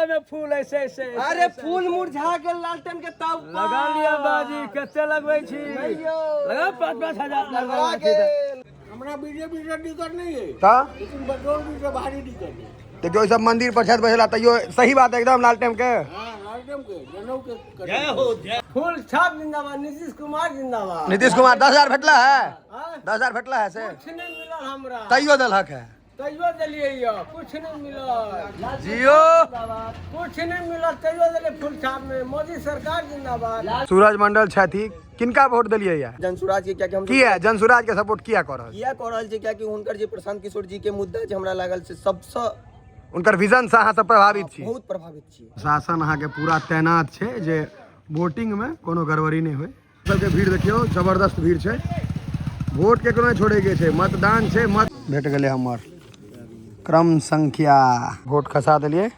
में फूल ऐसे ऐसे। अरे फूल मुरझा गेल लालटेन के ताव पर। लगा लिया बाजी, कते लगबै छी? लगा 5-5 हजार लगा लगबै छी गेल। हमरा बीजेपी से दिक्कत नहीं है, तऽ लेकिन बजरंग जी से भारी दिक्कत है। देखियौ, ई सब मंदिर पर छथि बैसला, तैयो सही बात है एकदम लालटेम के। हाँ, लालटेम के जनऊ के। जय हो जय। फूल छाप जिंदाबाद, नीतीश कुमार जिंदाबाद। नीतीश कुमार 10,000 भेटला है? हाँ? 10,000 भेटला है से? कुछ नहीं मिलल हमरा। तैयो देलक है? तैयो देलियै यौ, कुछ नहीं मिलल। जियो। कुछ नहीं मिलल, तैयो देलियै फूल छाप में। मोदी सरकार जिंदाबाद। सूरज मंडल छथि, किनका वोट देलियै या? जनसुराज के, कियाकि हम किया जनसुराज के सपोर्ट किया कऽ रहल छी? किया कऽ रहल छी? कियाकि हुनकर जे प्रशांत किशोर जी के मुद्दा जे हमरा लागल से सबसँ हुनकर विजन से अहाँ सब प्रभावित छी? बहुत प्रभावित छी। प्रशासन अहाँके पूरा तैनात छै जे वोटिंग में कोनो गड़बड़ी नहि होय। सबके भीड़ देखियौ, जबरदस्त भीड़ छै। वोट केकरो नहि छोड़ेके छै, मतदान छै मत। भेट गेलै हमर क्रम संख्या, वोट खसा देलियै।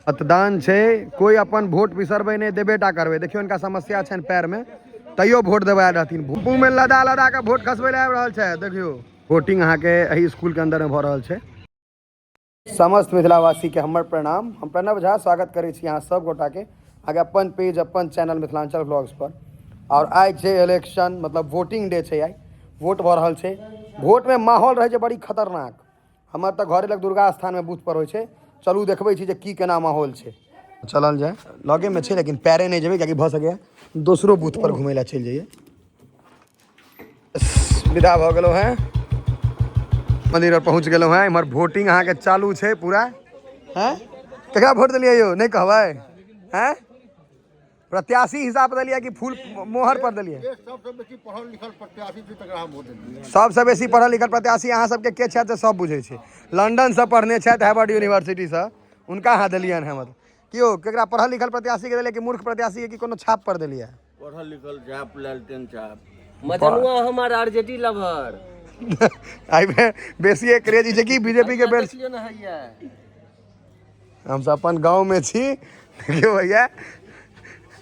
मतदान छै, कोइ अपन वोट बिसरबै नहि, देबे टा करबै। देखियौ, इनका समस्या छनि पैरमे, तैयो वोट देबै आयल रहथिन। मुँह में लदा लदा कऽ वोट खसबै लए आबि रहल छै। देखियौ, वोटिंग अहाँके एहि स्कूलके अन्दरमे भऽ रहल छै। समस्त मिथिलावासीके हमर प्रणाम। हम प्रणव झा स्वागत करै छी अहाँ सब गोटाके अहाँके अपन पेज, अपन चैनल मिथिलांचल ब्लॉग्स पर। आओर आइ छै इलेक्शन, मतलब वोटिंग डे छै। आइ वोट भऽ रहल छै। वोटमे माहौल रहै छै बड़ी खतरनाक। हमर तऽ घरे लग दुर्गा स्थानमे बूथ पर होइ छै। चलू, देखबै छी जे की केना माहौल छै। चलल जाय, लगेमे छै, लेकिन पैरे नहि जेबै, कियाकि भऽ सकैए दोसरो बूथ पर घुमै लए चलि जइयै। विदा भऽ गेलहुँ हेँ, मंदिर पर पहुँच गेलहुँ हेँ। इम्हर वोटिंग अहाँके चालू छै पूरा। हैं, केकरा वोट देलियै यौ? नहि कहबै? हैं, प्रत्याशी हिसाब पर देलियै कि फूल मोहर पर देलियै? जे सबसे बेसी पढ़ल लिखल प्रत्याशी छै, तकरा हम वोट देलियै। सबसँ बेसी पढ़ल लिखल प्रत्याशी अहाँ सबके के छथि से सब बुझै छै। लंडनसँ पढ़ने छथि, हार्वर्ड यूनिवर्सिटीसँ, हुनका अहाँ देलियनि हेँ? मतलब कियो केकरा पढ़ल लिखल प्रत्याशीके देलियै कि मूर्ख प्रत्याशीके कि कोनो छाप पर देलियै? पढ़ल लिखल छाप, लालटेन छाप। मजनुआ हमर आरजेडी लवर। एहिमे बेसी क्रेज छै कि बीजेपी के बेर। देखलियौ ने हैया। हमसब अपन गाँवमे छी। देखियौ भैया,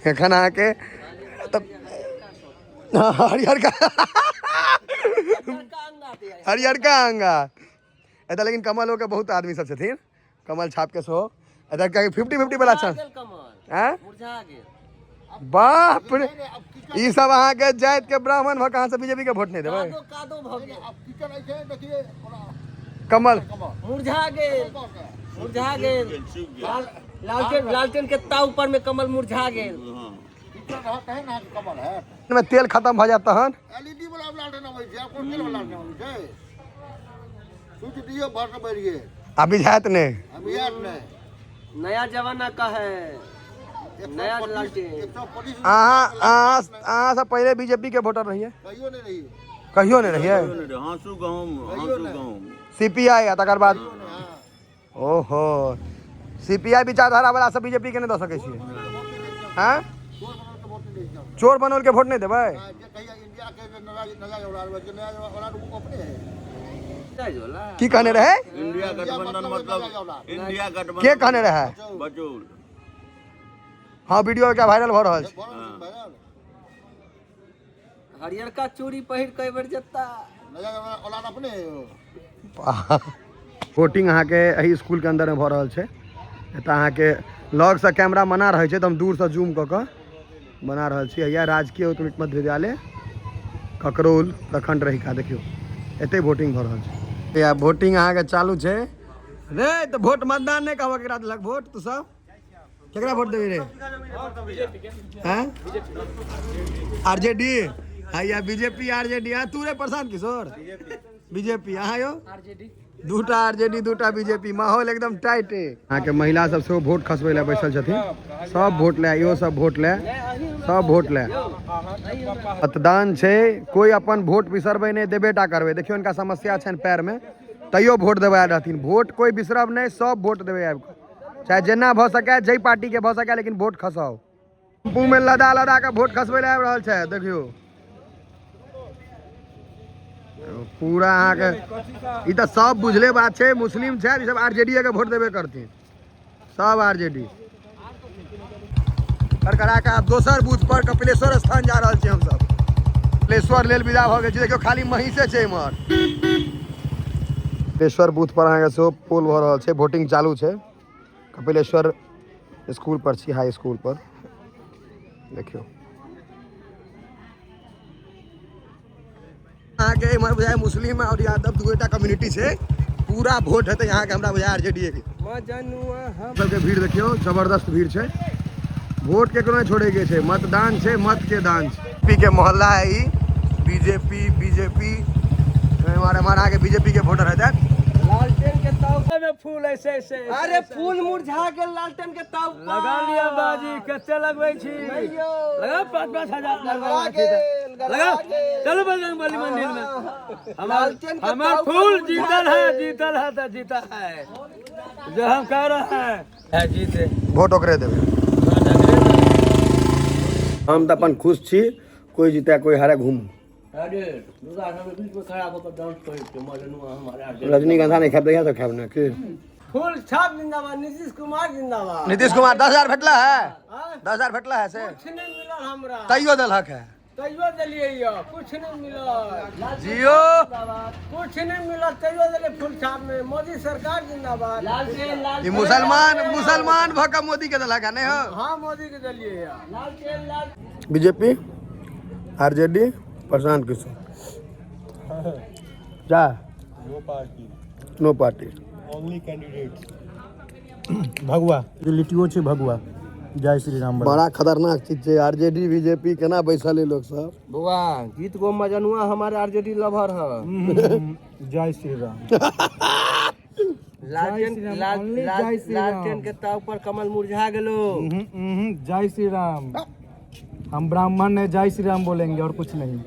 एखन अहाँके तऽ हरियरका हरियरका अंगा एतऽ, लेकिन कमलोके बहुत आदमी सब छथिन, कमल छापके सेहो एतऽ। 50-50 वाला छल। कमल आँय? मुरझा गेल। बाप रे, ई सब अहाँके जाति के ब्राह्मण भऽ कऽ अहाँ सब बीजेपी के वोट नहि देबै? कादो कादो भऽ गेल। अब कीचड़ ऐसे देखिए ओना। कमल मुरझा गेल, मुरझा गेल। लालटेन लालटेन के ताव पर में कमल मुरझा गेल। कीचड़ रहत है ना, कमल है। मे तेल खत्म भऽ जायत तहन? एलईडी वाला लालटेन अबै छै, आब कोन तेल वाला लालटेन अबै छै? स्विच दियौ, भर से बढ़ि गेल। आ बुझायत नहि? अभी आयत नहि। नया जमाना का है, नया लालटेन। 125। अहाँ अहाँ अहाँ सब पहिले बीजेपी के वोटर रहियै? कहियो नहि रहियै। कहियो नहि रहियै? हाँसू गहूम, हाँसू गहूम। सीपीआई आ तकर बाद? ओहो, सीपीआई विचारधारा वाला सब बीजेपी के नहि दऽ सकै छियै? हैं, चोर बनौल के वोट नहि देबै? जे कहिया इंडिया के जे नया नया औलाद बच, नया औलाद ओ अपने है। की कहने रहे? इंडिया गठबंधन मतलब इंडिया गठबंधन। के कहने रहे? बचौल। हाँ, वीडियो एकटा वायरल भऽ रहल छै। भाइरल। हरियरका चूड़ी पहिर के बेर जेता। नया औलाद अपने है। वोटिंग अहाँके एहि स्कूलके अन्दरमे भऽ रहल छै। एतऽ अहाँके लगसँ कैमरा मना रहै छै, तऽ हम दूरसँ जूम कऽ कऽ बना रहल छी। हैया राजकीय उच्च मध्य विद्यालय, ककरौल, प्रखंड रहिका। देखियौ, एतै वोटिंग भऽ रहल छै। या वोटिंग अहाँके चालू छै रे। तऽ वोट मतदान नहि कहबऽ, केकरा देलक वोट? तू सब केकरा वोट देबही रे? हैं, आरजेडी? हैया बीजेपी, आरजेडी। हाँ, तू रे प्रशांत किशोर? बीजेपी। अहाँ यौ? दूटा आरजेडी, दूटा बीजेपी, माहौल एकदम टाइट है। अहाँके महिला सब सेहो वोट खसबै लए बैसल छथिन। सब वोट ले, इहो सब वोट ले, सब वोट ले। मतदान छै, कोइ अपन वोट बिसरबै नहि, देबे टा करबै। देखियौ, इनका समस्या छनि पैरमे, तैयो वोट देबै आयल रहथिन। वोट कोइ बिसरब नहि, सब वोट देबै आबि कऽ, चाहे जेना भऽ सकै, जाहि पार्टीके भऽ सकै, लेकिन वोट खसाउ। टेम्पू में लदा लदा कऽ वोट खसबै लए आबि रहल छै। देखियौ पूरा अहाँके। ई तऽ सब बुझले बात छै, मुस्लिम छै ई सब, आरजेडी के वोट देबे करथिन सब आरजेडी। करकरा के आब दोसर बूथ पर कपिलेश्वर स्थान जा रहल छी हमसब। कपिलेश्वर लेल विदा भऽ गेल छी। देखियौ, खाली महीसे छै इम्हर। कपिलेश्वर बूथ पर अहाँके सेहो पोल भऽ रहल छै, वोटिंग चालू छै। कपिलेश्वर स्कूल पर छी, हाई स्कूल पर। देखियौ अहाँके इम्हर बुझाय मुस्लिम और यादव दूटा कम्युनिटी छै। पूरा वोट हेतै अहाँके हमरा बुझाय आरजेडीए के। सबके भीड़ देखियौ, जबरदस्त भीड़ छै। वोट केकरो नहि छोड़े के छै, मतदान छै, मत के दान छै। पी के मोहल्ला है ई, बीजेपी बीजेपी एम्हर एम्हर अहाँके बीजेपी के वोटर हेतै। लालटेन के ताव में फूल ऐसे ऐसे ऐसे। अरे फूल मुरझा गेल लालटेन के ताव पर। लगा लिया बाजी, कते लगबै छी? लगा 5-5 हजार गड़बड़ा गेल, गड़बड़ा लगा। गेल। चलो बजरंग बली मंदिर में। हमार लालटेन के हमार ताव पर फूल मुरझा जीतल है, गेल। जीतल है तो जीता है, जो हम कह रहे हैं है जीते। वोट ओकरे देबै। हम तऽ अपन खुश छी, कोई जीते कोई हारे, घूम। अरे दुर्गा सब बीच में खड़ा होकर डांस करै छै मजनुआ हमारा। रजनीगंधा नहीं खाब, तऽ खाब ने की। फूल छाप जिंदाबाद, नीतीश कुमार जिंदाबाद। नीतीश कुमार 10,000 भेटला है, 10,000 भेटला है से। कुछ नहीं मिलल हमरा। तैयो देलक है। तैयो देलियै यौ, कुछ नहीं मिलल। जियो। कुछ नहीं मिलल तैयो देलियै फूल छाप में। मोदी सरकार जिंदाबाद। लालटेन लाल। ई मुसलमान मुसलमान भऽ कऽ मोदी के देलक है, नहीं हो? हाँ, मोदी के देलियै यौ। लालटेन लाल। बीजेपी, आरजेडी, प्रशांत किशोर जा। नो पार्टी। नो पार्टी। ओनली कैंडिडेट भगवा, जे लिट्टियो छै भगवा। जय श्री राम। बड़ा खतरनाक चीज छै आरजेडी बीजेपी, केना बैसल है लोक सब। बउआ गीत गो मजनुआ हमारे आरजेडी लवर है। जय श्री राम। लालटेन लाल। Only लाल। जय श्री राम। लालटेन के ताव पर कमल मुरझा गेलो। जय श्री राम। हम ब्राह्मण है, जय श्री राम बोलेंगे और कुछ नहीं।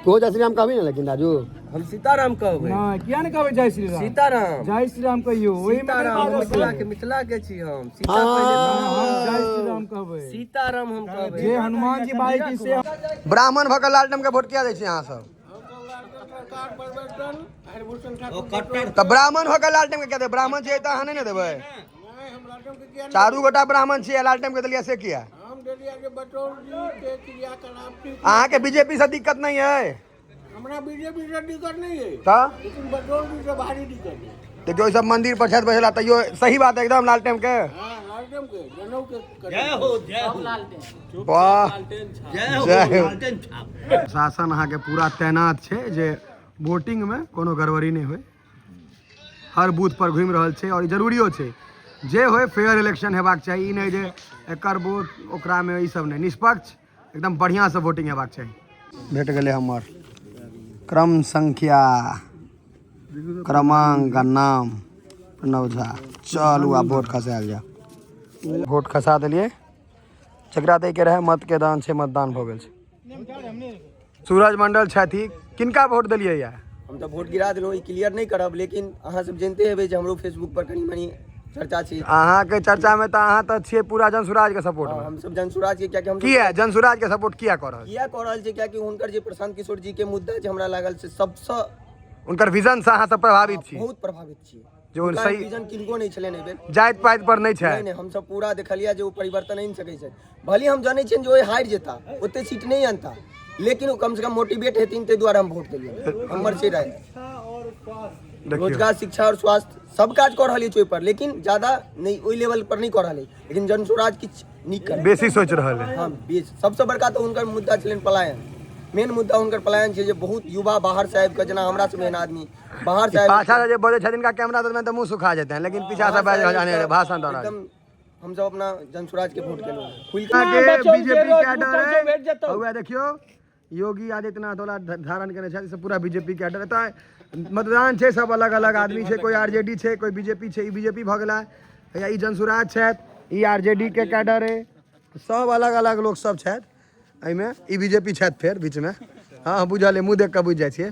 तो जय श्री राम कहबी ने लेकिन राजू। हम सीताराम कहबै। ना, किया नहीं कहबै जय श्री राम? सीताराम। जय श्री राम कहियो, ओही में सीताराम। नहीं मिथिला के, मिथिला के छी हम। सीता पहिले। हम जय श्री राम कहबै। सीताराम हम कहबै। जे हनुमान जी भाई की से। ब्राह्मण भऽ कऽ लालटेन के वोट किया दै छी अहाँ सब? तऽ ब्राह्मण भऽ कऽ लालटेन के किया देबै? ब्राह्मण छियै तऽ अहाँ नहि ने देबै? चारू गोटा ब्राह्मण छियै, लालटेन के देलियै से किया? हम देलियै जे बटोल जी के क्रियाकलाप ठीक। अहाँके बीजेपी से दिक्कत नहीं है? हमरा बीजेपी से दिक्कत नहीं है। तऽ लेकिन बटोल जी से भारी दिक्कत है। देखियौ, ई सब मंदिर पर छथि बैसला, तैयो सही बात है एकदम लालटेन के। हाँ, लालटेन के जनऊ के। जय हो, जय हो। वाह। जय हो। जय हो। लालटेन छाप। शासन अहाँके पूरा तैनात छै जे वोटिंगमे कोनो गड़बड़ी नहि होइ। हर बूथ पर घुमि रहल छै आओर ई जरूरियो छै, जे होइ फेयर इलेक्शन हेबाक चाही। ई नहि जे एकर वोट ओकरामे, ई सब नहि, निष्पक्ष एकदम बढ़िआँसँ वोटिंग हेबाक चाही। भेट गेलै हमर क्रम संख्या, क्रमांक आ नाम प्रणव झा। चलू आब वोट खसायल जाय। वोट खसा देलियै जकरा दैके रहै। मतके दान छै, मतदान भऽ गेल छै। सूरज मंडल छथि, किनका वोट देलियै या? हम तऽ वोट गिरा देलहुँ, ई क्लियर नहि करब, लेकिन अहाँ सब जनिते हेबै जे हमरो फेसबुक पर कनि मनि चर्चा छै। अहाँके चर्चा में तऽ अहाँ तऽ छियै पूरा जनसुराज के सपोर्ट में। हमसब जनसुराज के, कियाकि हम किया जनसुराज के सपोर्ट किया कऽ रहल छी? किया कऽ रहल छी? कियाकि हुनकर जे प्रशांत किशोर जी के मुद्दा जे हमरा लागल से सबसँ हुनकर विजन से अहाँ सब प्रभावित छी? बहुत प्रभावित छी। जे ओ हुनका सही विजन किनको नहि छलनि एहि बेर। जाति पाति पर नहि छै। नहि नहि, हमसब पूरा देखलियै जे ओ परिवर्तन आनि सकै छथि। भले हम जनै छियनि जे ओ हारि जेता, ओते सीट नहि अनता, लेकिन ओ कम से कम मोटिवेट हेथिन, ताहि दुआरे हम वोट देलियै। हमर से राय। देखियौ। रोजगार, शिक्षा और स्वास्थ्य सब काज कऽ रहल अछि ओहिपर, लेकिन ज्यादा नहि, ओहि लेवल पर नहि कऽ रहल अछि, लेकिन जनसुराज किछु नीक कर बेसी सोचि रहल है। हाँ, बेस सबसँ बड़का तऽ हुनकर मुद्दा छलनि पलायन। मेन मुद्दा हुनकर पलायन छै जे बहुत युवा बाहर से आबि कऽ, जेना हमरा सब एहन आदमी बाहर से आबि पाछा से जे बजै छथिन, इनका कैमरा दे तऽ मुंह सुखा जेतै, लेकिन पीछा से बाजि रहल भाषण दऽ रहल। एकदम हमसब अपना जनसुराज के वोट केलहुँ खुलि कऽ। अहाँके बीजेपी कैडर भेट है। जेतौ। हौआ देखियौ, योगी आदित्यनाथ वाला धारण केने छथि, ई सब पूरा बीजेपी कैडर। एतऽ मतदान छै, सब अलग अलग आदमी छै, कोई आरजेडी छै, कोई बीजेपी छै। ई बीजेपी भऽ गेला या ई जनसुराज छथि, ई आरजेडी के कैडर है, सब अलग अलग लोक सब छथि एहिमे। ई बीजेपी छथि फेर बीचमे। हाँ, बुझल अइ, मुँह देख कऽ बुझि जाइ छियै।